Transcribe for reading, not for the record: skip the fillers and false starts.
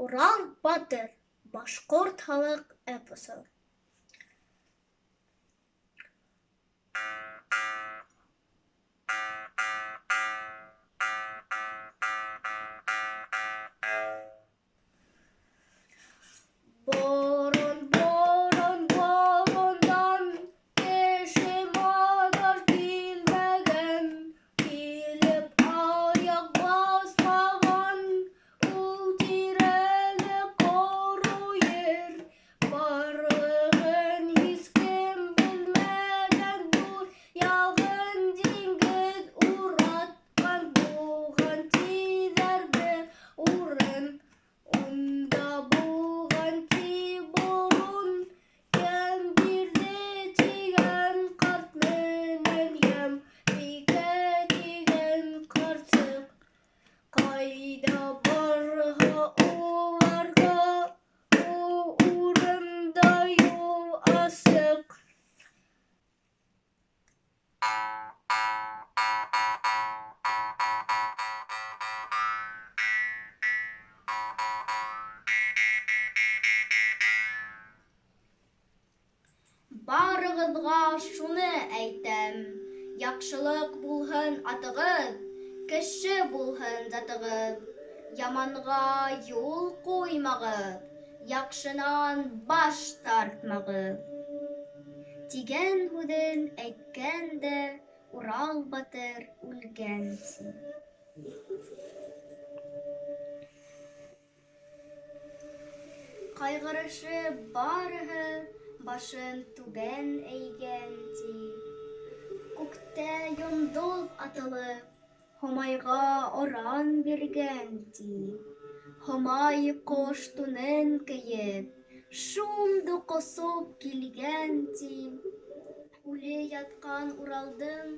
Урал батыр — башҡорт халыҡ эпосы. Борон-борон борондан кеше-маҙар килмәгән, килеп аяҡ баҫмаған. Ул тирәлә ҡоро ер барлығын һис кем белмәгән. Был яғын диңгеҙ уратҡан булған тиҙәр бер урын. Унда булған ти борон Йәмбирҙе тигән ҡарт менән Йәмбикә тигән ҡарсыҡ. Ҡайҙа барһа уларға, ул урында юл асыҡ. Барығыҙға шуны әйтәм: яҡшылыҡ булһын атығыҙ, кеше булһын затығыҙ. Яманға юл ҡуймағыҙ, яҡшынан баш тартмағыҙ. Тигән һүҙен әйткән дә Урал батыр үлгән, ти. Ҡайғырышып барыһы башын түбән эйгән, ти. Күктә йондоҙ атылып, Һомайға оран биргән, ти. Һомай ҡош тунын кейеп, шундуҡ осоп килгән, ти. Үле ятҡан Уралдың